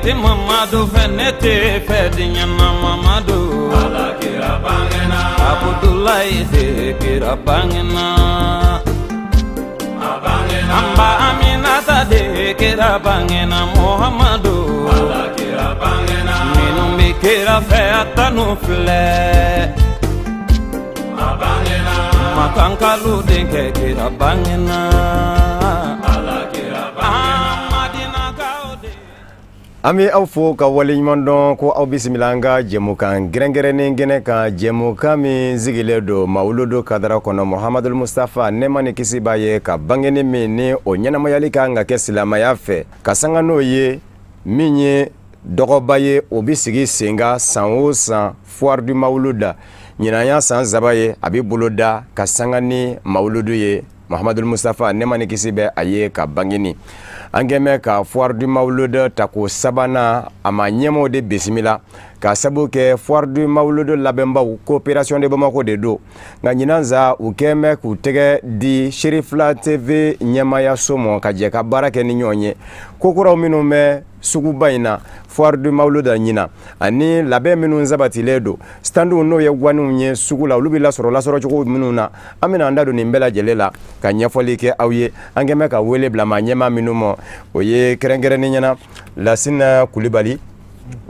Tɛ Mamadu fɛ, ne tɛ fɛ diɲɛ na Mamadu. Ala kira bangena. Abudulayi de kira bangena. A bangena. An ba Aminata de kira bangena Muhammadu. Ala kira bangena. Minnu bɛ kira fɛ, a tanu filɛ. A bangena. Makankalu denkɛ kira bangena. Ala kira bangena. Madinakaw de. An bɛ aw fo ka waleɲuman dɔn ko aw bisimila an ka jɛmukan gɛrɛngɛrɛnnen kɛnɛ kan, jɛmukan min sigilen don Mawuludu kadara kɔnɔ, Muhamadul Mustafa, nɛɛma ni kisi b'a ye, ka bangeni min ni o ɲɛnamayali kan ka kɛ silamɛya fɛ, ka sanga n'o ye min ye dɔgɔba ye, o bɛ sigi sen kan san o san, Foire du Mawuludu. Ɲinan y'a san 3 ye a bɛ boloda ka sanga ni Mawuludu ye, Muhamadul Mustafa, nɛɛma ni kisi bɛ a ye, ka bangeni. An kɛn bɛ ka Foire du Mawuludu tako sabanan, a ma ɲɛmaaw de bisimila ka sabu kɛ Foire du Mawuludu labɛnbaw, Coopération de Bamako de don. Nka ɲinan sa, u kɛn bɛ k'u tɛgɛ di Cherifla TV ɲɛmaayaso ma ka jɛ ka baara kɛ ni ɲɔgɔn ye. Kokuraw minnu bɛ suguba in na, Foire du Mawuludu ɲinan, ani labɛn minnu sabatilen don, standw n'o ye guwaniw ye sugu la, olu bɛ lasɔrɔ lasɔrɔcogo minnu na, an bɛna an da don nin bɛɛ lajɛlen la ka ɲɛfɔli kɛ aw ye. An kɛn bɛ ka wele bila maa ɲɛmaa minnu ma, o ye kɛrɛnkɛrɛnnen ɲɛna Lasina Kulibali.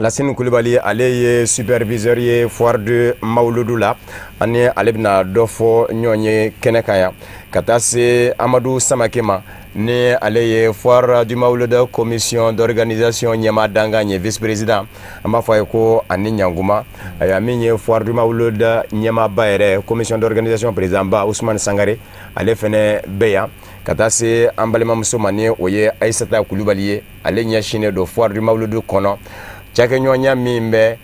Lasine Kulibali, ale ye superviseur ye Foire du Mawuludu la, ani ale bɛna dɔ fɔ ɲɔgɔn ye kɛnɛ kan yan, ka taa se Amadu Samake ma, ni ale ye Foire du Mawuludu commission d'organisation ɲɛmaa dankan ye, vice président. An b'a fɔ a ye ko ani ɲankuma. Ayiwa, min ye Foire du Mawuludu ɲɛmaaba yɛrɛ, commission d'organisation président ba Ousmane Sangare, ale fɛnɛ bɛ yan, ka taa se an balimamuso ma, ni o ye Ayisata Kulubali ye. Ale ɲɛsinnen don Foire du Mawuludu kɔnɔ cakɛɲɔgɔnya min bɛ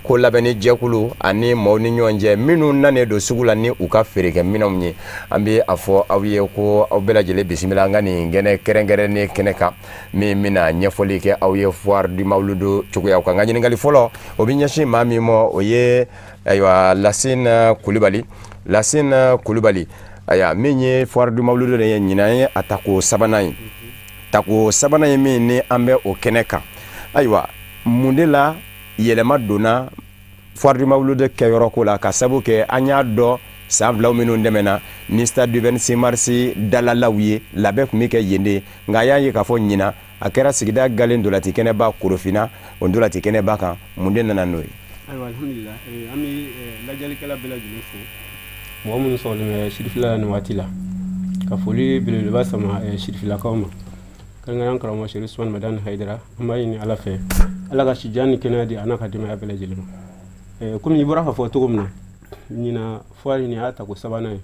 ko labɛnni jɛkulu ani maaw ni ɲɔgɔn cɛ minnu nanen don sugu la ni u ka feerekɛminɛnw ye. An bɛ a fɔ aw ye ko aw bɛɛ lajɛlen bisimila an ka nin kɛnɛ kɛrɛnkɛrɛnnen kɛnɛ kan min bɛna ɲɛfɔli kɛ aw ye Foire du Mawuludu cogoyaw kan. Nka ɲininkali fɔlɔ, o bɛ ɲɛsin maa min ma, o ye ayiwa Lasine Kulibali. Lasine Kulibali, ayiwa, min ye Foire du Mawuludu de ye, ɲinan ye a tako sabanan ye, tako sabanan ye min ni an bɛ o kɛnɛ kan. Ayiwa, mun de la yɛlɛma donna Foire du Mawuludu kɛyɔrɔ ko la, ka sabu kɛ an y'a dɔn san 2 minnu tɛmɛna ni stade du 26 mars dalalaw ye, labɛn tun bɛ kɛ yen de? Nka a y'a ye k'a fɔ ɲinan a kɛra sigida galen dolati kɛnɛba Korofina, o dolati kɛnɛba kan. Mun de nana n'o ye? Ayiwa, alhamdulillah, an bɛ lajɛlikɛla bɛɛ lajɛlen fo, mɔgɔ minnu sɔgɔlen bɛ Sirifila la nin waati la, ka foli belebeleba sama Sirifilakaw ma, kɛrɛnkɛrɛn karamɔgɔ Seri Usumani Madani Hayidara. An b'a ɲini Ala fɛ, Ala ka sijan ni kɛnɛya di a n'a ka denbaya bɛɛ lajɛlen ma. Komi i bɔra k'a fɔ cogo min na, ɲinan foire nin y'a tako sabanan ye.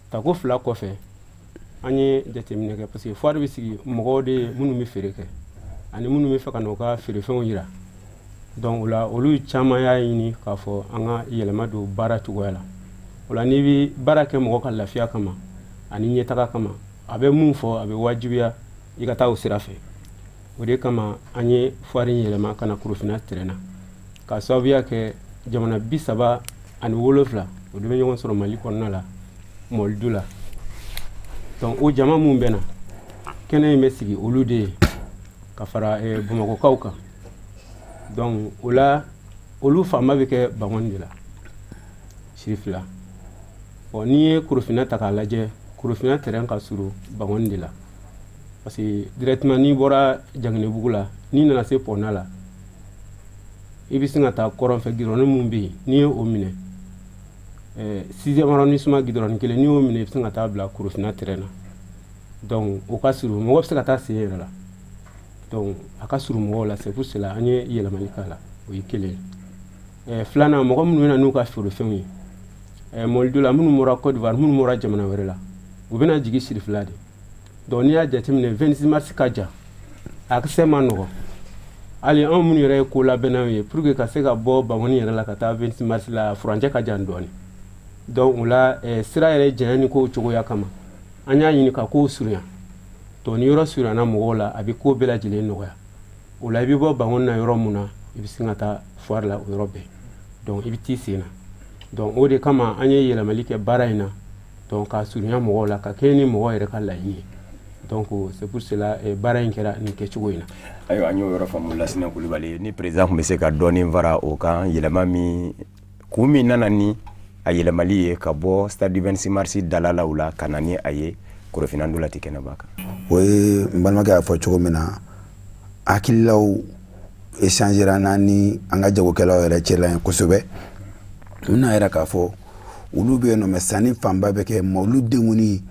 Tako 2 kɔfɛ, an ye jateminɛ kɛ, parce que foire bɛ sigi mɔgɔw de ye minnu bɛ feere kɛ ani minnu bɛ fɛ ka n'u ka feerefɛnw yira. Donc o la, olu caman y'a ɲini k'a fɔ an ka yɛlɛma don baara cogoya la. O la, n'i bɛ baara kɛ mɔgɔ ka lafiya kama ani ɲɛtaga kama, a bɛ mun fɔ, a bɛ wajibiya i ka taa o sira fɛ. O de kama an ye foire in yɛlɛma ka na Korofina terrain na, k'a sababuya kɛ jamana 37, o de bɛ ɲɔgɔn sɔrɔ Mali kɔnɔna la Mɔlidu la. Donc o jama mun bɛ na, kɛnɛ in bɛ sigi olu de ye ka fara Bamakɔkaw kan. Donc o la, olu fanba bɛ kɛ Bangɔni de la, Sirifila. Bon, n'i ye Korofina ta k'a lajɛ, Korofina terrain ka surun Bangɔni de la, parce que directement n'i bɔra Jaginɛbugu la, n'i nana se Pɔnna la, i bɛ sin ka taa kɔrɔn fɛ, gidɔrɔni mun bɛ yen, n'i ye o minɛ, 6e arrondissement gidɔrɔni kelen, n'i y'o minɛ, i bɛ sin ka taa bila Korofina terrain na. Donc o ka surun, mɔgɔ bɛ se ka taa sen yɛrɛ la. Donc a ka surun mɔgɔw la, c'est pour cela an ye yɛlɛmali k'a la. O ye kelen ye. Filanan, mɔgɔ minnu bɛ na n'u ka feerefɛnw ye Mɔlidu la, minnu bɔra Côte d'Ivoire, minnu bɔra jamana wɛrɛ la, u bɛna jigin Sirifila de. Donc n'i y'a jateminɛ, 26 mars ka jan, accès ma nɔgɔn. Hali anw minnu yɛrɛ ye ko labɛnnaw ye, pour que ka se ka bɔ Bangɔni yɛrɛ la ka taa 26 mars la, furancɛ ka jan dɔɔni. Donc o la, sira yɛrɛ janya ni kow cogoya kama, an y'a ɲini ka kow surunya. Donc ni yɔrɔ surunyana mɔgɔw la, a bɛ ko bɛɛ lajɛlen nɔgɔya. O la, i bɛ bɔ Bangɔni na yɔrɔ mun na, i bɛ sin ka taa foire la o yɔrɔ bɛɛ. Donc i bɛ t'i sen na. Donc o de kama an ye yɛlɛmali kɛ baara in na, donc k'a surunya mɔgɔw la, ka kɛɲɛ ni mɔgɔw yɛrɛ ka laɲini ye. Donc c'est pour cela baara in kɛra nin kɛcogo in na. Ayiwa, an y'o yɔrɔ faamu. Lasinɛ Kulubali, ni président tun bɛ se ka dɔɔnin fara o kan, yɛlɛma min kun min nana ni a yɛlɛmali ye ka bɔ stade du 26 mars dalalaw la ka na ni a ye Korofina Ndolati kɛnɛba kan. O ye n balimakɛ y'a fɔ cogo min na, hakililaw échangera n'an ni an ka jagokɛlaw yɛrɛ cɛla ye kosɛbɛ. N bɛna yira k'a fɔ olu bɛ yen nɔ, mɛ sanni fanba bɛ kɛ olu denkuni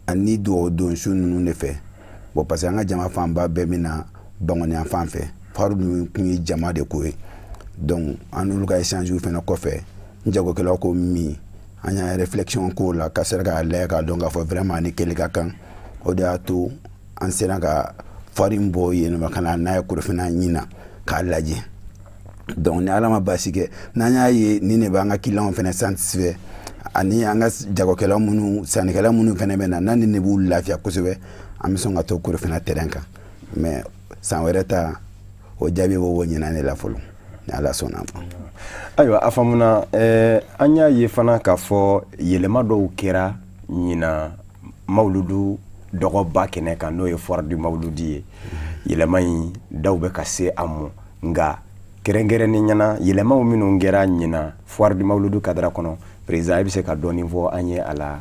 ani dugawu donsu ninnu de fɛ. Bon, parce que an ka jama fanba bɛɛ bɛ na Bankɔniya fan fɛ, foire dun kun ye jama de ko ye. Donc an n'olu ka échange fana kɔfɛ, n jagokɛlaw ko min, an y'a réflexion k'o la ka sera k'a lajɛ k'a dɔn k'a fɔ vraiment ani kɛli ka kan. O de y'a to an sera ka foire in bɔ yen nɔ ka na n'a ye Korofina ɲin na k'a lajɛ. Donc ni Ala ma baasi kɛ, n'an y'a ye nin de b'an ka clients fana satisfait ani an ka jagokɛla minnu, sannikɛla minnu fana bɛ na n'a ni de b'u lafiya kosɛbɛ, an bɛ sɔn ka to Korofina terrain kan. Mais san wɛrɛ ta, o jaabi bɛ bɔ ɲinan de la fɔlɔ, ni Ala sɔnna a ma. Ayiwa, a faamuna. An y'a ye fana k'a fɔ yɛlɛma dɔw kɛra ɲinan mawuludu dɔgɔba kɛnɛ kan, n'o ye foire du mawuludi ye. Yɛlɛma in daw bɛ ka se a mɔ, nka kɛrɛnkɛrɛnnen ɲɛna, yɛlɛmaw minnu kɛra ɲinan foire du mawuludu cadre kɔnɔ, président, e bɛ se ka dɔɔnin fɔ an ye a la?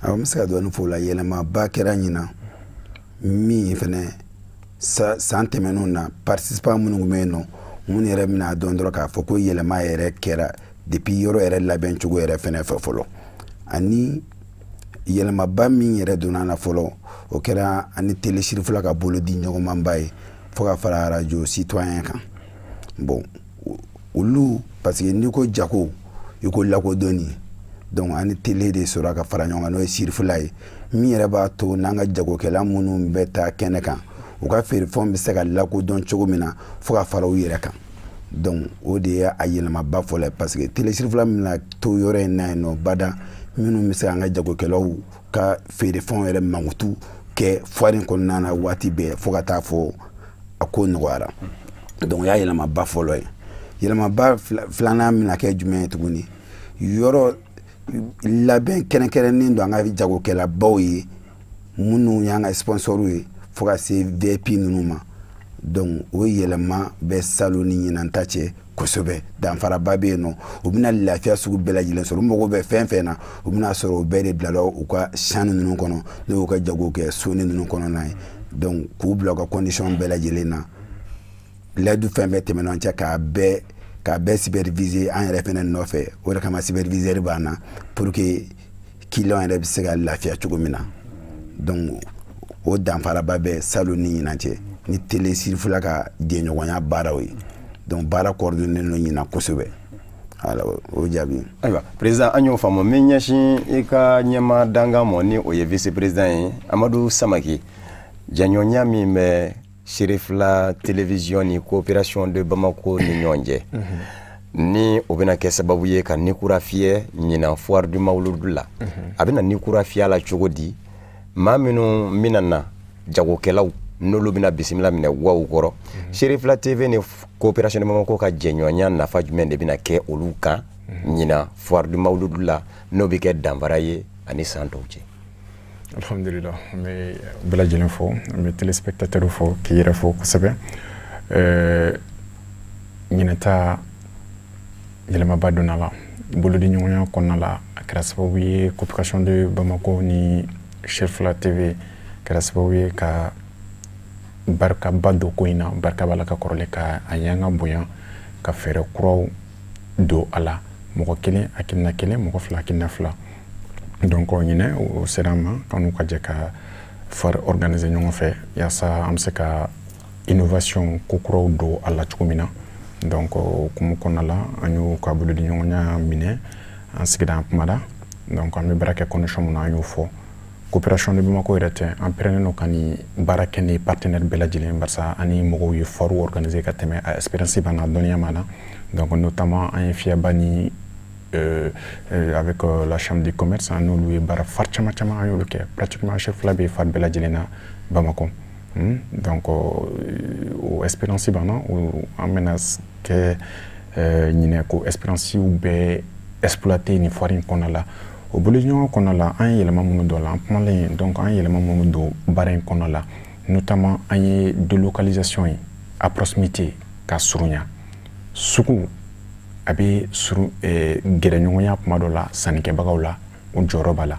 Awɔ, n bɛ se ka dɔɔnin fɔ o la. Yɛlɛmaba kɛra ɲinan min fɛnɛ, san tɛmɛnenw na, participant minnu tun bɛ yen nɔ, minnu yɛrɛ bɛna dɔn dɔrɔn k'a fɔ ko yɛlɛma yɛrɛ kɛra depuis yɔrɔ yɛrɛ labɛn cogo yɛrɛ fɛnɛ fɛ fɔlɔ. Ani yɛlɛmaba min yɛrɛ donna na fɔlɔ, o kɛra ani télé Sirifila ka bolo di ɲɔgɔnmanba ye fo ka fara radio citoyen kan. Bon, olu, parce que n'i ko jago, i ko lakodɔnni. Donc ani télé de sɔrɔ ka fara ɲɔgɔn kan, n'o ye Sirifila ye, min yɛrɛ b'a to n'an ka jagokɛla minnu bɛ taa kɛnɛ kan, u ka feerefɛnw bɛ se ka lakodɔn cogo min na fo ka fara u yɛrɛ kan. Donc o de ye a yɛlɛmaba fɔlɔ ye, parce que télé Sirifila bɛna to yɔrɔ in na yen nɔ bada, minnu bɛ se k'an ka jagokɛlaw ka feerefɛnw yɛrɛ mankutu kɛ foire in kɔnɔna na waati bɛɛ fo ka taa fɔ a ko nɔgɔyara. Donc o y'a yɛlɛmaba fɔlɔ ye. Yɛlɛmaba filanan bɛna kɛ jumɛn ye tuguni? Yɔrɔ labɛn kɛrɛnkɛrɛnnen don an ka jagokɛlabaw ye, minnu y'an ka sponsors ye, fo ka se VIP ninnu ma. Donc o yɛlɛma bɛ salon ni ɲinan ta cɛ kosɛbɛ. Danfaraba bɛ yen nɔ. U bɛna lafiya sugu bɛɛ lajɛlen sɔrɔ. U mago bɛ fɛn fɛn na, u bɛna sɔrɔ o bɛɛ de bilala u ka champ ninnu kɔnɔ, n'o y'u ka jago kɛ soni ninnu kɔnɔna ye. Donc k'u bila u ka condition bɛɛ lajɛlen na, layidu fɛn fɛn tɛmɛna an cɛ, k'a bɛɛ superviser an yɛrɛ fɛnɛ nɔfɛ. O de kama superviseur b'an na, pour que client yɛrɛ bɛ se ka lafiya cogo min na. Donc o danfaraba bɛ salon ni ɲinan cɛ ni télé Sirifila ka jɛɲɔgɔnya baaraw ye. Donc baara coordonné don ɲinan kosɛbɛ. Voilà, o jaabi. Ayiwa président, an y'o faamu. N bɛ ɲɛsin i ka ɲɛma dankan mɔ, ni o ye vice président ye, Amadu Samake. Jɛɲɔgɔnya min bɛ Sirifila télévision ni coopération de Bamako ni ɲɔgɔn cɛ, ni o bɛna kɛ sababu ye ka ni kura fiyɛ ɲinan foire du mawuludu la, a bɛna ni kura fiyɛ a la cogo di? Maa minnu bɛna na, jagokɛlaw, n'olu bɛna bisimila minɛ waw kɔrɔ, Sirifila TV ni coopération de Bamako ka jɛɲɔgɔnya nafa jumɛn de bɛna kɛ olu kan ɲinan foire du mawuludu la, n'o bɛ kɛ danfara ye ani san tɔw cɛ? Alhamdulillah, an bɛ bɛɛ lajɛlen fo, an bɛ téléspectateur fo, k'i yɛrɛ fo kosɛbɛ. Ɲinɛ ta yɛlɛmaba donna la bolodiɲɔgɔnya kɔnɔna la. A kɛra sababu ye coopération de Bamako ni Sirifila TV kɛra sababu ye ka barikaba don ko in na. Barika b'a la ka kɔrɔlen ka a y'an ka bonya ka fɛɛrɛ kuraw don a la. Mɔgɔ kelen hakilina kelen, mɔgɔ fila hakilina fila. Donc ɲinɛ o sera an ma k'an n'u ka jɛ ka foire organiser ɲɔgɔn fɛ, yaasa an bɛ se ka innovation ko kuraw don a la cogo min na. Donc o hukumu kɔnɔna la, an y'u ka bolodiɲɔgɔnya minɛ, an sigira, an kumara. Donc an bɛ baara kɛ condition min na, an y'o fɔ. Coopération de Bamako yɛrɛ tɛ, an pɛrɛnnen don ka nin baara kɛ ni partenaire bɛɛ lajɛlen, barisa an ni mɔgɔw ye foire organiser ka tɛmɛ, a expérience b'an na, dɔnniya b'an na. Donc notamment an ye fiyaba ni avec la chambre de commerce, an n'olu ye baara foire caman caman, an y'olu kɛ. Pratiquement Sirifila bɛ foire bɛɛ lajɛlen na Bamako. Donc o expérience b'an na, an bɛna kɛ ɲinɛ ko expérience bɛɛ exploiter nin foire in kɔnɔna la. O bolodiɲɔgɔn kɔnɔna la, an ye yɛlɛma minnu don a la, an kumalen, donc an ye yɛlɛma minnu don baara in kɔnɔna la, notamment an ye délocalisation ye, à proximité, ka surunya sugu, a bɛ surun gɛrɛɲɔgɔnya kuma dɔ la sannikɛbagaw la, o jɔyɔrɔ b'a la,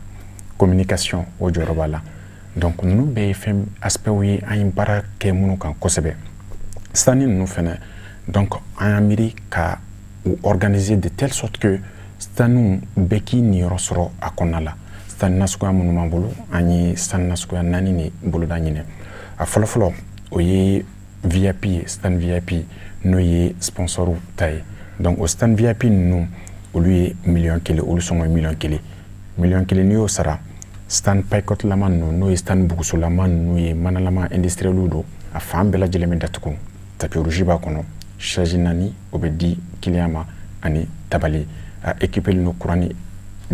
communication, o jɔyɔrɔ b'a la. Donc ninnu bɛɛ ye fɛn aspect ye an ye baara kɛ minnu kan kosɛbɛ. Sanni ninnu fɛnɛ, donc an y'an miiri ka u organiser de telle sorte que stanniw bɛɛ k'i niyɔrɔ sɔrɔ a kɔnɔna la. Stand nasuguya minnu b'an bolo, an ye stand nasuguya naani de boloda ɲinɛ. A fɔlɔfɔlɔ, o ye VIP ye, stand VIP, n'o ye sponsor ta ye. Donc o stand VIP ninnu, olu ye miliyɔn 1, olu sɔngɔ ye miliyɔn 1. Miliyɔn 1, n'i y'o sara, stand paillote lama ninnu, n'o ye stand bugusolama ninnu ye, manalama industriel don, a fan bɛɛ lajɛlen bɛ datugu, tapis rouge b'a kɔnɔ, chaise naani o bɛ di client ma ani tabali, a équipé don courant ni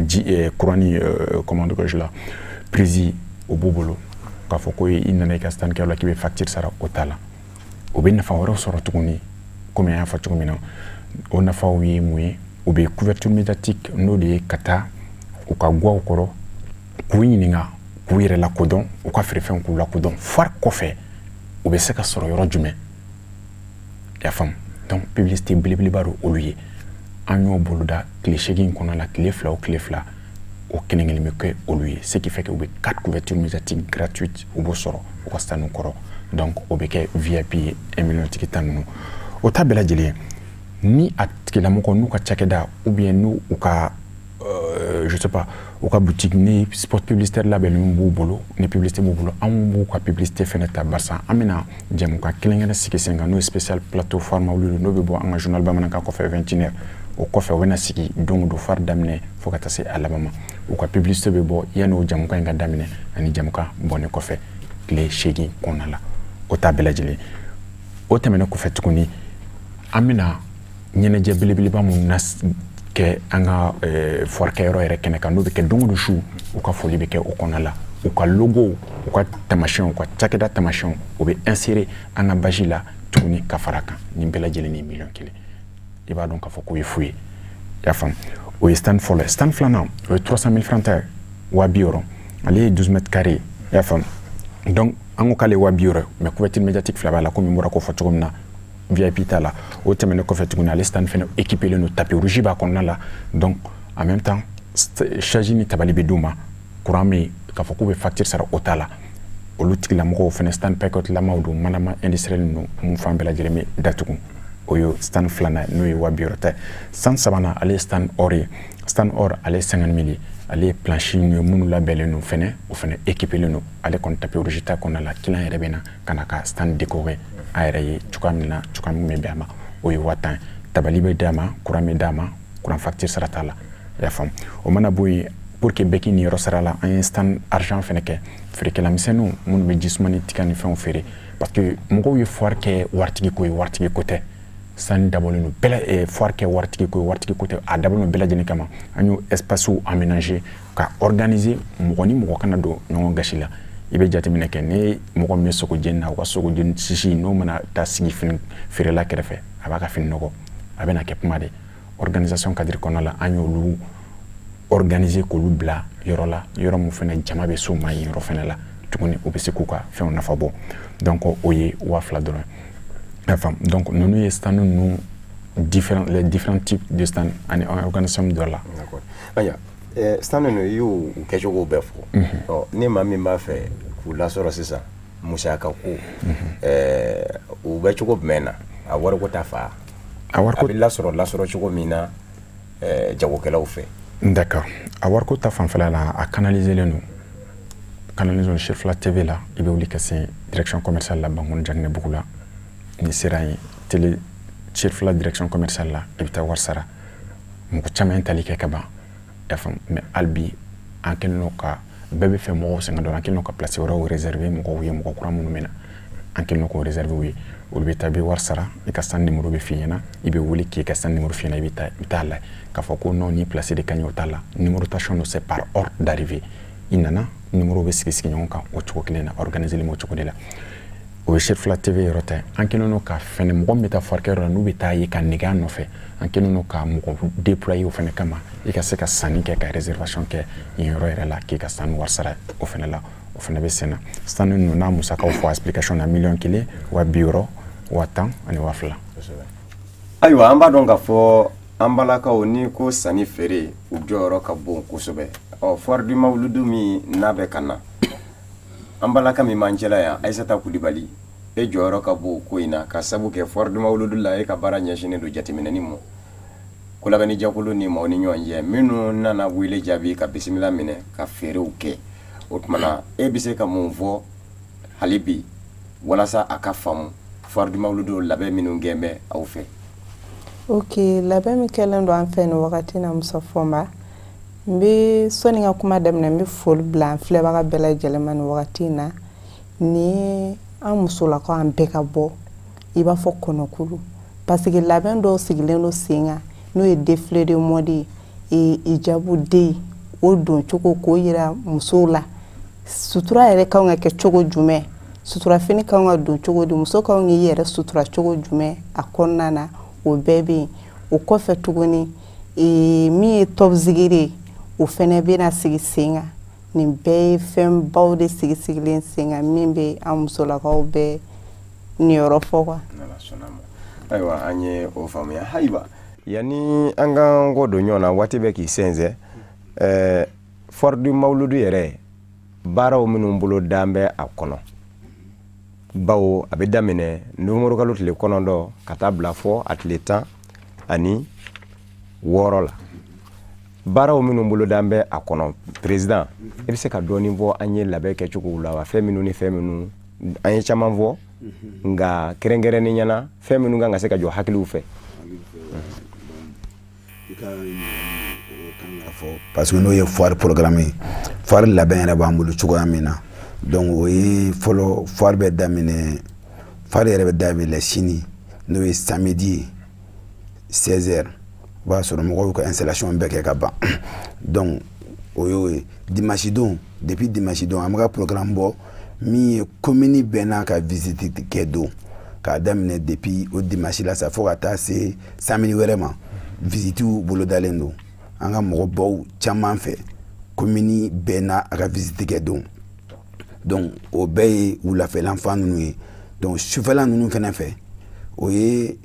ji, courant ni comment dirais-je la prise, o b'u bolo. K'a fɔ ko i nana i ka stand kɛ la k'i bɛ facture sara, o t'a la. O bɛ nafa wɛrɛw sɔrɔ tuguni, komi an y'a fɔ cogo min na. O nafaw ye mun ye? O bɛ couverture médiatique, n'o de ye ka taa u ka guwaw kɔrɔ k'u ɲininka, k'u yɛrɛ lakodɔn, u ka feerefɛnw k'u lakodɔn foire kɔfɛ, u bɛ se ka sɔrɔ yɔrɔ jumɛn, i y'a faamu. Donc publicité belebeleba don olu ye. An y'o boloda tile 8 kɔnɔ la, tile 2 o tile 2, o kelen kelen bɛ kɛ olu ye, ce qui fait que u bɛ quatre couvertures médiatiques gratuites, u b'o sɔrɔ u ka stand kɔrɔ. Donc o bɛ kɛ VIP ye, 1 million tigi ta ninnu. O ta bɛɛ lajɛlen, ni a tigilamɔgɔ n'u ka cakɛda ou bien n'u u ka je sais pas, u ka boutique, ni spot publicitaire labɛnnen b'u bolo, ni publicité b'u bolo, anw b'u ka publicité fɛnɛ ta, barisa an bɛna jɛmukan kelen kelen sigi sen kan, n'o ye spécial plateau foire Mawuludu, n'o bɛ bɔ an ka journal bamanankan kɔfɛ 21 heures. O kɔfɛ, o bɛna sigi don o don foire daminɛ fo ka taa se a laban ma. U ka publicité bɛ bɔ yanni o jɛmukan in ka daminɛ ani jɛmukan bɔnnen kɔfɛ tile 8 kɔnɔna la. O ta bɛɛ lajɛlen, o tɛmɛnen kɔfɛ tuguni, an bɛna ɲɛnajɛ belebeleba mun na kɛ an ka foire kɛyɔrɔ yɛrɛ kɛnɛ kan, n'o bɛ kɛ don o don su, u ka foli bɛ kɛ o kɔnɔna la. U ka logo, u ka tamasiyɛnw, u ka cakɛda tamasiyɛnw, o bɛ insérer an ka bâche la tuguni ka fara kan. Nin bɛɛ lajɛlen ye miliyɔn 1. I b'a dɔn k'a fɔ k'o ye fu ye, i y'a faamu. O ye stand fɔlɔ ye. Stand filanan, o ye 300 000 francs ta ye, 60 000. Ale ye 12 mètres carrés, i y'a faamu. Donc an ko k'ale ye 60 000, mais couverture médiatique fila b'a la, komi n bɔra k'o fɔ cogo min na, VIP t'a la. O tɛmɛnen kɔfɛ tuguni, ale stand fɛnɛ équipé len don, tapis rouge b'a kɔnɔna la. Donc en même temps, chaise ni tabali bɛ d'u ma, courant bɛ, k'a fɔ k'u bɛ facture sara, o t'a la. Olu tigilamɔgɔw fɛnɛ, stand paillote lamaw don, manama industriel ninnu, mun fan bɛɛ lajɛlen bɛ datugu. O ye stand filanan ye, n'o ye 60 000 ta ye. Stand sabanan, ale ye stand or ye. Stand or, ale ye 50 000 ye. Ale ye planche ye minnu labɛnnen don fɛnɛ, o fɛnɛ équipé len don. Ale kɔni, tapis rouge ta kɔnɔna la, client yɛrɛ bɛ na ka na ka stand décorer a yɛrɛ ye cogoya min na, cogoya min bɛ bɛn a ma. O ye 10 000 ye. Tabali bɛ d'a ma, courant bɛ d'a ma, courant facture sara t'a la, i y'a faamu. O mana bɔ yen, pour que bɛɛ k'i niyɔrɔ sara la, an ye stand argent fɛnɛ kɛ, feerekɛla misɛnninw minnu bɛ jisuma ni tiga ni fɛnw feere, parce que mɔgɔw ye foire kɛ waritigi ko ye, waritigi ko tɛ. Stand dabɔlen don bɛɛ, foire kɛ waritigi ko ye, waritigi ko tɛ, a dabɔlen don bɛɛ lajɛlen kama. An y'o espace aménager ka organiser, mɔgɔ ni mɔgɔ kana don ɲɔgɔn gasi la. I bɛ jateminɛ kɛ, ni mɔgɔ min bɛ sogo jeni na, u ka sogo jeni sisi n'o mana taa sigi fini feerela kɛrɛfɛ, a b'a ka fini nɔgɔ, a bɛna kɛ kuma de. Organisation cadre kɔnɔna la, an y'olu organiser k'olu bila yɔrɔ la, yɔrɔ min fɛnɛ jama bɛ s'u ma yen yɔrɔ fɛnɛ la tuguni, u bɛ se k'u ka fɛnw nafa bɔ. Donc o ye 2000 dɔrɔn ye, i faamu. Donc ninnu ye stand ninnu différents, les différents types de stand ani organisation dɔ la. D'accord, ayiwa, stand ninnu, i y'u kɛcogo bɛɛ fɔ. Ɔ, ni maa min b'a fɛ k'u lasɔrɔ sisan, musaka ko, u bɛ cogo jumɛn na, a wariko ta fa? A wariko a bɛ lasɔrɔ cogo min na jagokɛlaw fɛ. D'accord, a wariko ta fanfɛla la, a canaliser len don, canaliser don Cherifila TV la. I bɛ wuli ka se direction commerciale la Bankoni Jaginɛbugu la. N'i sera yen, télé Cherifila direction commerciale la, i bɛ taa wari sara. Mɔgɔ caman ye tali kɛ ka ban, i y'a faamu. Mais hali bi, an kɛlen don ka bɛɛ bɛ fɛ mɔgɔw sɛgɛn dɔrɔn, an kɛlen don ka place wɛrɛw réserver mɔgɔw ye, mɔgɔ kura minnu bɛ na, an kɛlen don k'o réserver u ye. Olu bɛ taa, i bɛ wari sara, i ka stand numéro bɛ f'i ɲɛna, i bɛ wele k'i ka stand numéro f'i ɲɛna, i bɛ taa, i bɛ taa lajɛ. K'a fɔ ko non, ni place de ka ɲi, o t'a la. Numérotation don, c'est par ordre d'arrivée. I nana, numéro bɛ sigi sigi ɲɔgɔn kan o cogo kelen na, organiser len b'o cogo de la. O ye Cherifila TV yɔrɔ ta ye. An kɛlen don ka fɛnɛ mɔgɔ min bɛ taa foire kɛyɔrɔ la, n'u bɛ taa ye ka nɛgɛ an nɔfɛ, an kɛlen don ka mɔgɔ déployer o fɛnɛ kama, i ka se ka sanni kɛ, ka réservation kɛ yen yɔrɔ yɛrɛ la, k'i ka sanni wari sara o fɛnɛ la. O fɛnɛ bɛ sen na. Stand ninnu n'a musakaw fɔ explication na, 1,1 million, 60 000, 10 000 ani 2000. Ayiwa, an b'a dɔn k'a fɔ an balakaw, ni ko sanni feere, u jɔyɔrɔ ka bon kosɛbɛ. Ɔ, foire du Mawuludu min n'a bɛ ka na, an balaka min b'an cɛla yan, Ayisata Kulibali, e jɔyɔrɔ ka bon ko in na, ka sabu kɛ foire du Mawuludu la, e ka baara ɲɛsinnen don jateminɛni ma, kolabɛnni jɛkulu ni maaw ni ɲɔgɔn cɛ minnu nana wele jaabi ka bisimila minɛ ka feerew kɛ. O tuma na, e bɛ se ka mun fɔ hali bi walasa a ka faamu foire du Mawuludu labɛn minnu kɛn bɛ aw fɛ? Ok, labɛn min kɛlen don an fɛ nin wagati na, Musa Fɔnba, n bɛ sɔnni ka kuma daminɛ, n bɛ foli bila an filɛbaga bɛɛ lajɛlen ma nin wagati in na. Nin ye an musolakaw, an bɛɛ ka bɔ i b'a fɔ kɔnɔkulu, parce que labɛn dɔw sigilen don sen kan, n'o ye défilé de mode ye, hijabu den o don cogo k'o yira musow la, sutura yɛrɛ kan ka kɛ cogo jumɛn, suturafini kan ka don cogo di, muso kan k'i yɛrɛ sutura cogo jumɛn a kɔnɔna na, o bɛɛ bɛ yen. O kɔfɛ tuguni, min ye top zigiri ye, o fɛnɛ bɛna sigi sen kan. Nin bɛɛ ye fɛnbaw de sigi sigilen sen kan min bɛ an musolakaw bɛɛ niyɔrɔ fɔ quoi. Ayiwa, an ye o faamuya. Hayiwa, yanni an k'an kɔ don ɲɔgɔn na, waati bɛ k'i sɛnsɛn, foire du Mawuludu yɛrɛ baaraw minnu bolo dan bɛ a kɔnɔ, bawo a bɛ daminɛ nowanburu kalo tile 9 ka taa bila fɔ a tile 16 la, baaraw minnu bolo dan bɛ a kɔnɔ, président, i bɛ se ka dɔɔnin fɔ an ye labɛn kɛcogow la wa? Fɛn minnu ni fɛn minnu, an ye caman fɔ, nka kɛrɛnkɛrɛnnenya la, fɛn minnu kan ka se ka jɔ hakiliw fɛ. I ka o kan ka fɔ, parce que n'o ye foire programme ye, foire labɛn yɛrɛ b'an bolo cogoya min na. Donc o ye fɔlɔ, foire bɛ daminɛ, foire yɛrɛ bɛ daminɛ sini, n'o ye samedi ye, 16 heures, o b'a sɔrɔ mɔgɔw y'u ka installation bɛɛ kɛ ka ban. Donc o y'o ye. Dimanche don, depuis dimanche don, an bɛ ka programme bɔ min ye commune bɛɛ n'a ka visite kɛ don, k'a daminɛ depuis o dimanche la sa fo ka taa se samedi wɛrɛ ma. Visitew bolodalen don an ka mɔgɔbaw caman fɛ, commune bɛɛ n'a a ka visite kɛ don. Donc o bɛɛ ye wulafɛlan fan ninnu ye. Donc sufɛla ninnu fɛnɛ fɛ, o ye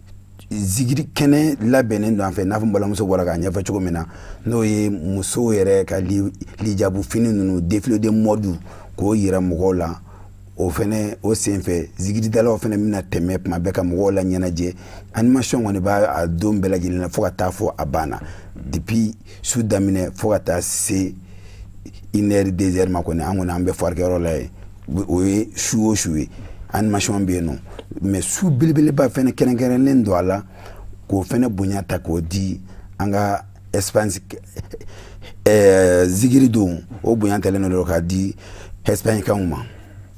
zigiri kɛnɛ labɛnnen don an fɛ, n'a fɔ n balimamuso bɔra k'a ɲɛfɔ cogo min na, n'o ye musow yɛrɛ ka lijabu fini ninnu, défilé de mode, k'o yira mɔgɔw la. O fɛnɛ, o senfɛ, zigiridalaw fɛnɛ bɛna tɛmɛ tuma bɛɛ ka mɔgɔw la ɲɛnajɛ. Animation kɔni b'a a don bɛɛ lajɛlen na fo ka taa fɔ a banna. Depuis su daminɛ fo ka taa se 1 heure, 2 heures ma kɔni, an kɔni an bɛ foire kɛyɔrɔ la yen. O ye su o su ye, animation bɛ yen nɔ. Mais su belebeleba fɛnɛ kɛrɛnkɛrɛnlen don a la, k'o fɛnɛ bonya ta k'o di an ka Espagne zigiri don, o bonya talen don k'a di Espagne kanw ma.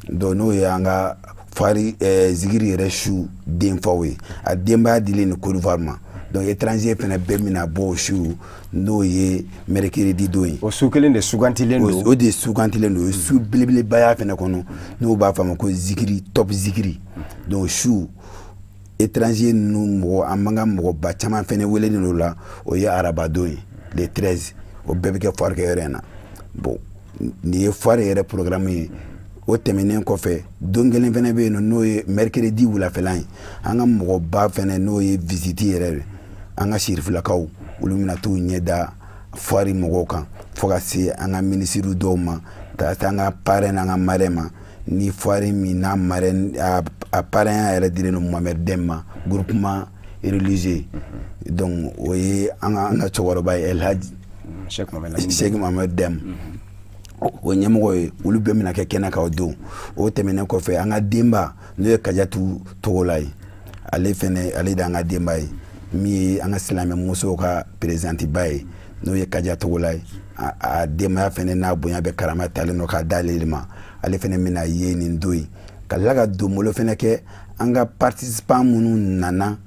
Donc n'o ye an ka foire zigiri yɛrɛ su denfaw ye, a denbaya dilen ni Côte d'Ivoire ma. Donc étranger fɛnɛ bɛɛ bɛna bɔ o su, n'o ye mercredi don ye. O su kelen de sugantilen don? O de sugantilen don. O ye su belebelebaya fɛnɛ kɔnɔ, n'o b'a fɔ a ma ko zikiri, top zikiri. Donc su étranger ninnu, mɔgɔ, an b'an ka mɔgɔba caman fɛnɛ welelen don la, o ye araba don ye, le 13. O bɛɛ bɛ kɛ foire kɛyɔrɔ in na. Bon, nin ye foire yɛrɛ programme ye. O tɛmɛnen kɔfɛ, don kelen fɛnɛ bɛ yen nɔ, n'o ye mercredi wulafɛla ye, an ka mɔgɔba fɛnɛ, n'o ye visite yɛrɛ ye, an ka sirifilakaw, olu bɛna t'u ɲɛ da foire mɔgɔw kan, fo ka se an ka minisiriw dɔw ma, ka se an ka parrain n'an ka marraine ma. Ni foire min n'a marraine, a parrain yɛrɛ dilen don Mohamed Dème ma, groupement religieux. Donc o ye an ka cɛkɔrɔba ye, El Hadj Cheikh Mohamed Dème, o ɲɛmɔgɔ ye. Olu bɛɛ bɛna kɛ kɛnɛ kan o don. O tɛmɛnen kɔfɛ, an ka denba, n'o ye Kajatu Togola ye, ale fɛnɛ, ale de y'an ka denba ye, min ye an ka silamɛmusow ka présidente ba ye, n'o ye Kaja Togola ye. A denbaya fɛnɛ n'a bonya bɛ karama talen don k'a d'ale de ma. Ale fɛnɛ bɛna ye nin don in, ka tila ka donbolo fɛnɛ kɛ an ka participant minnu nana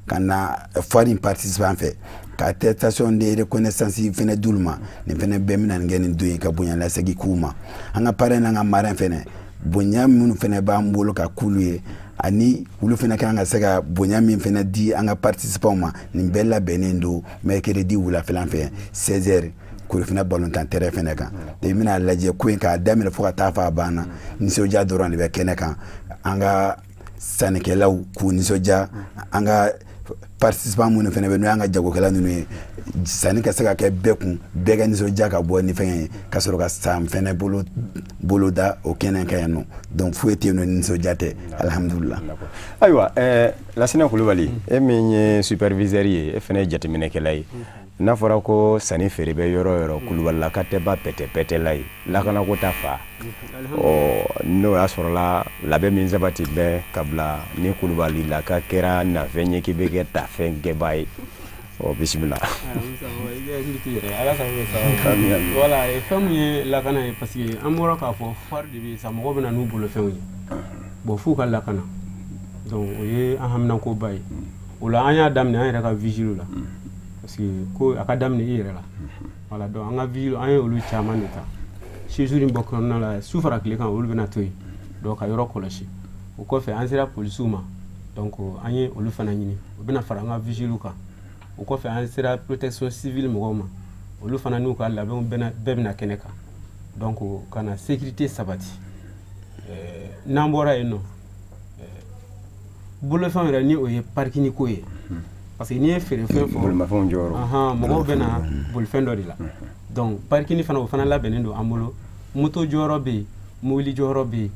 ka na foire in participant fɛ, ka attestation de reconnaissance fɛnɛ d'olu ma. Nin fɛnɛ bɛɛ bɛna nin kɛ nin don in, ka bonya lasegin k'u ma. An ka parrain n'an ka marraine fɛnɛ Bonya minnu fana b'an bolo ka k'olu ye, ani olu fana kan ka se ka bonya min fana di an ka participants ma, nin bɛɛ labɛnnen don mercredi wulafɛla fɛ 16h Korofina balontan terrain fana kan. I bɛna lajɛ ko in k'a daminɛ fo ka taa fɔ a banna, nisɔndiya dɔrɔn de bɛ kɛnɛ kan. An ka sannikɛlaw k'u nisɔndiya, an ka participants minnu fana bɛ, n'o y'an ka jagokɛla ninnu ye, sanni ka se ka kɛ bɛɛ kun, bɛɛ ka nisɔndiya ka bɔ ni fɛn ye, ka sɔrɔ ka san fɛnɛ bolo da o kɛnɛ kan yan nɔ. Donc foyi tɛ yen nɔ ni nisɔndiya tɛ, alihamudulila. Ayiwa, Lasina Kulubali, e min ye superviseur ye, e fana ye jateminɛkɛla ye. N'a fɔra ko sanni feere bɛ yɔrɔ o yɔrɔ, Kulubalilaka tɛ ba pɛtɛ-pɛtɛla ye, lakanako ta fa. Ɔ n'o y'a sɔrɔla labɛn min sabati bɛ ka bila ni Kulubalilaka kɛra nafɛn ye k'i bɛ kɛ tafɛn kɛbaa ye. Ɔ bisimila. Voilà, fɛn min ye lakana ye, parce que an bɔra k'a fɔ foire de bɛ yen sa, mɔgɔw bɛ na n'u bolofɛnw ye, bon f'u ka lakana. Donc o ye an haminankoba ye. O la an y'a daminɛ an yɛrɛ ka vigile la, parce que ko a ka daminɛ i yɛrɛ la. Voilà, donc an ka vigile, an ye olu caman de ta séjour in bɔ kɔnɔna la, su fara tile kan olu bɛna to yen, donc ka yɔrɔ kɔlɔsi. O kɔfɛ an sera polisiw ma, donc an ye olu fana ɲini, u bɛna fara an ka vigile kan. O kɔfɛ an sera protection civile mɔgɔw ma, olu fana n'u ka labɛnw bɛɛ bɛna kɛnɛ kan, donc ka na sécurité sabati. N'an bɔra yen nɔ, bolofɛnw yɛrɛ ni o ye parking ko ye, parce que n'i ye feerefɛn fɔ, bolimafɛnw jɔyɔrɔ, mɔgɔw bɛ na bolifɛn dɔ de la. Donc parking fana, o fana labɛnnen don an bolo, moto jɔyɔrɔ bɛ yen, mobili jɔyɔrɔ bɛ yen,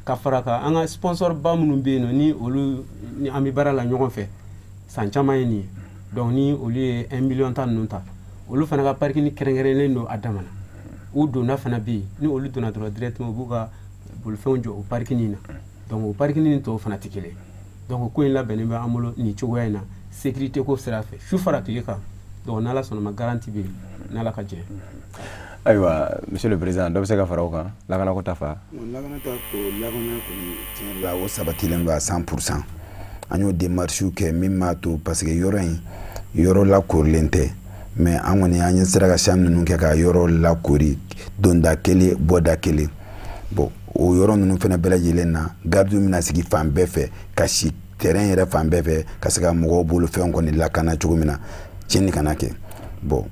ka fara kan an ka sponsor ba minnu bɛ yen nɔ, ni olu ni an bɛ baara la ɲɔgɔn fɛ san caman ye nin ye. Donc ni olu ye 1 million ta ninnu ta, olu fana ka parking kɛrɛnkɛrɛnlen don a dama na. U donna fana bɛ yen, ni olu donna dɔrɔn directement u b'u ka bolifɛnw jɔ o parking in na. Donc o parking ni tɔw fana tɛ kelen. Donc ko in labɛnnen bɛ an bolo nin cogoya in na, sécurité ko sira fɛ, su fara tile kan. Donc n'Ala sɔnna ma, garantie bɛ yen n'Ala ka jɛ. Ayiwa, monsieur le président, dɔ bɛ se ka fara o kan lakanako ta fa? Lakana ta ko, lakana kɔni tiɲɛ la, o sabatilen don à 100%. An y'o démarche kɛ min b'a to, parce que yɔrɔ in yɔrɔ lakorilen tɛ, mais an kɔni an ye sera ka siyan ninnu kɛ ka yɔrɔ lakori, donda kelen bɔda kelen. Bon o yɔrɔ ninnu fana bɛɛ lajɛlen na, gardiw bɛna sigi fan bɛɛ fɛ, ka si terrain yɛrɛ fan bɛɛ fɛ, ka se ka mɔgɔw bolofɛnw kɔni lakana cogo min na, tiɲɛni kana kɛ. Bon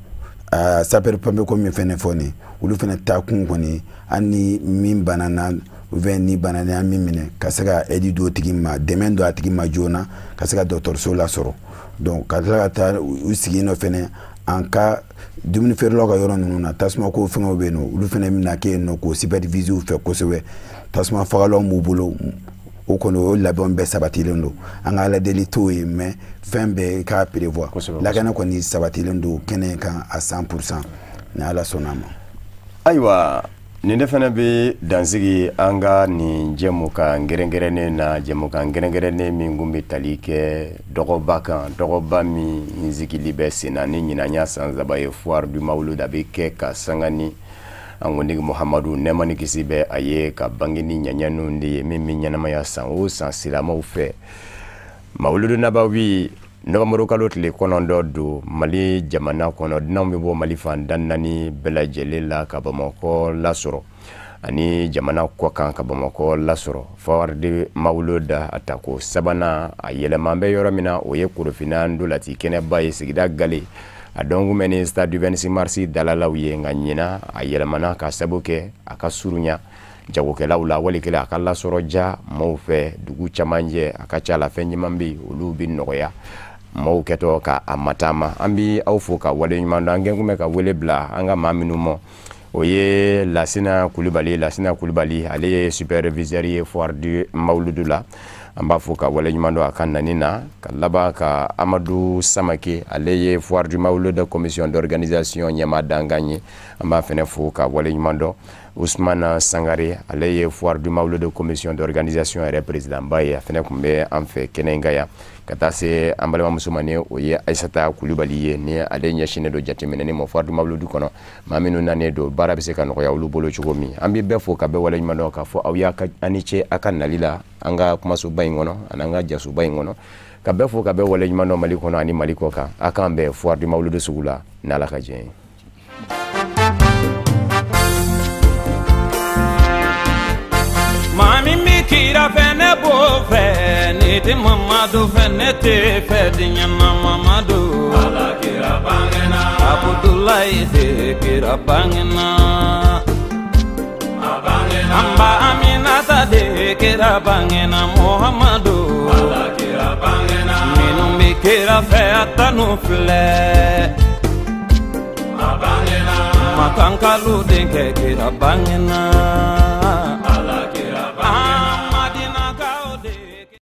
sapeur pompier ko min fɛnɛ fɔ nin, olu fɛnɛ taakun kɔni, hali ni min banana ou bien ni banana y'an min minɛ, ka se ka aide d'o tigi ma, dɛmɛ don a tigi ma joona, ka se ka dɔgɔtɔrɔso lasɔrɔ. Donc ka tila ka taa u sigi yen nɔ fɛnɛ, en cas dumuni feerelaw ka yɔrɔ ninnu na, tasuma ko fɛngɛw bɛ yen nɔ, olu fɛnɛ bɛna kɛ yen nɔ k'o superviser u fɛ kosɛbɛ. Tasuma fagalanw b'u bolo, o kɔni o labɛnw bɛɛ sabatilen don. An ka Ala deli t'o ye, mais fɛn bɛɛ k'a prévoir. Lakana kɔni sabatilen don kɛnɛ kan à 100% ni Ala sɔnna a ma. Ayiwa, nin de fana bɛ dansigi an ka nin jɛmukan kɛrɛnkɛrɛnnen na, jɛmukan kɛrɛnkɛrɛnnen min kun bɛ tali kɛ dɔgɔba kan, dɔgɔba min sigili bɛ sen na ni ɲinan y'a san 3 ye. Foire du Mawulud a bɛ kɛ ka sanga ni an kuntigi Muhamadu, nɛɛma ni kisi bɛ a ye, ka bange ni ɲɛɲɛninw de ye min bɛ ɲɛnamaya san o san silamɛw fɛ. Mawuludu Nabawi, nɔvɛnburu kalo tile 9 don Mali jamana kɔnɔ. Dunanw bɛ bɔ Mali fan da 4 bɛɛ lajɛlen la ka Bamakɔ lasɔrɔ, ani jamana kɔkan ka Bamakɔ lasɔrɔ. Foire du Mawulud a tako 3nan, a yɛlɛma bɛ yɔrɔ min na, o ye Korofina ndolati kɛnɛba ye, sigida Gale. A dɔn kun bɛ ni stade du 26 mars dalalaw ye, nka ɲinan a yɛlɛmana ka sabu kɛ a ka surunya jagokɛlaw la, wali kelen a ka lasɔrɔ ja maaw fɛ dugu camancɛ. A ka ca la fɛn caman bɛ yen, olu bɛ nɔgɔya maaw kɛtɔ ka a mataama. An bɛ aw fo ka waleɲuman dɔn. An kɛn kun bɛ ka wele bila an ka maa minnu ma, o ye Lasina Kulubali. Lasina Kulubali, ale ye superviseur ye foire du Mawuludu la. An b'a fo ka waleɲuman dɔn a ka nani na. Ka laban ka Amadu Samake, ale ye foire du Mawuludu commission d'organisation ɲɛmaa dankan ye, an b'a fɛnɛ fo ka waleɲuman dɔn. Ousmane Sangare, ale ye foire du Mawuludu commission d'organisation yɛrɛ président ba ye, a fɛnɛ tun bɛ an fɛ kɛnɛ in kan yan. Ka taa se an balimamuso ma, ni o ye Ayisata Kulubali ye, ni ale ɲɛsinnen don jateminɛni ma foire du Mawuludu kɔnɔ, maa minnu nanen don baara bɛ se ka nɔgɔya olu bolo cogo min. An bɛ bɛɛ fo ka bɛɛ waleɲuman dɔn k'a fɔ aw y'a ka ni ce a ka nali la an ka kumasoba in kɔnɔ ani an ka jasoba in kɔnɔ. Ka bɛɛ fo ka bɛɛ waleɲuman dɔn Mali kɔnɔ ani Mali kɔ kan. A k'an bɛn foire du Mawuludu sugu la n'Ala ka jɛ ye. Ni tɛ Mamadu fɛ ne tɛ fɛ diɲɛ na Mamadu. Ala kira bangena. Abudulayi de kira bangena. A bangena. An ba Aminata de kira bangena Muhamadu. Ala kira bangena. Minnu bɛ kira fɛ a tanu filɛ. A bangena. Makankalu denkɛ kira bangena.